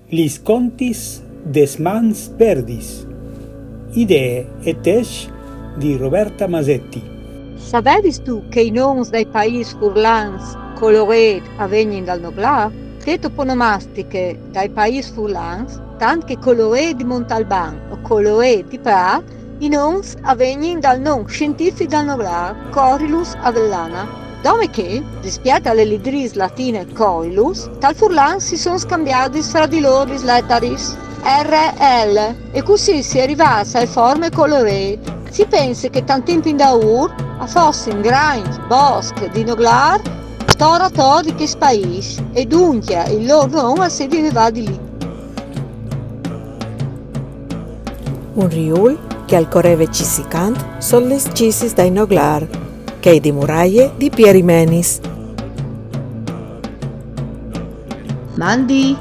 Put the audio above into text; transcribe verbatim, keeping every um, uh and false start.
Lis contis des mans verdis. Idee e tescj di Roberta Masetti. Savevistu che i nons dai paîs furlans Colored a vegnin dal Noglar? Te toponomastiche dai paîs furlans, tant che Colored di Montalban o Colored di Prât, i nons a vegnin dal non scientific dal Noglar, Corylus avellana. Dome che, rispiet a le lidrîs latine Corylus, tal furlan si son scambiadis fra di lôr lis letaris R e L, e cussì si è rivâts ae forme Colored. Si pense che tant timp indaûr a fossin grancj boscs di Noglar ator ator di chest paîs, e duncje il lôr non al sedi rivât di li. Un riûl che al coreve cissicant sot lis cissis dai Noglar, chei di muraie di Pieri Menis. Mandi,